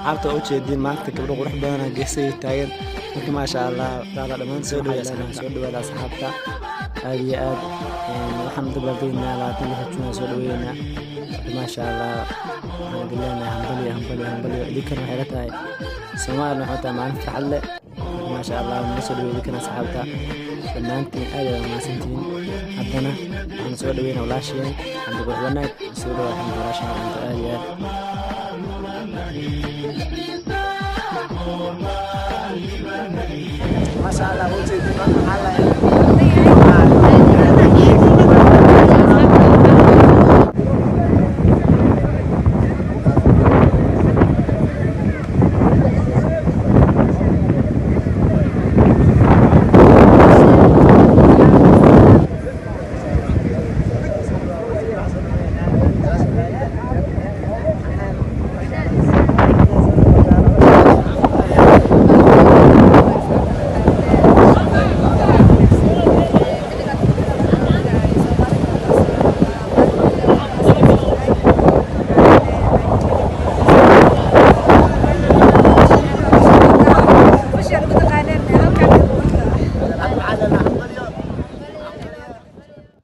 Asxaabta, waa ujeediin maanta gabdho qurux badana geesay taagan. Marka maasha Allah taala, dhammaan soo dhawaada, soo dhawaada asxaabta. Aad iyo aad waxaan u dabaaldegnaa 26 Juun, soo dhaweynaa. Maasha Allah, waxaan idin leenahay hambalyo, hambalyo, hambalyo. Idinkana waxay la tahay Soomaalina waxay tahay maalin farxad leh. Maasha Allah, nala soo dhaweey idinkana asxaabta. Dhammaantiin aad aad mahadsantihiin. Haddana waxaan soo dhaweynaa walaasheen Xamdi Qurux Wanaag. Soo dhawaad Xamdi, walaasheen Xamdi, aad iyo aad. Maasha Allah, ujeedin maanta maxaa la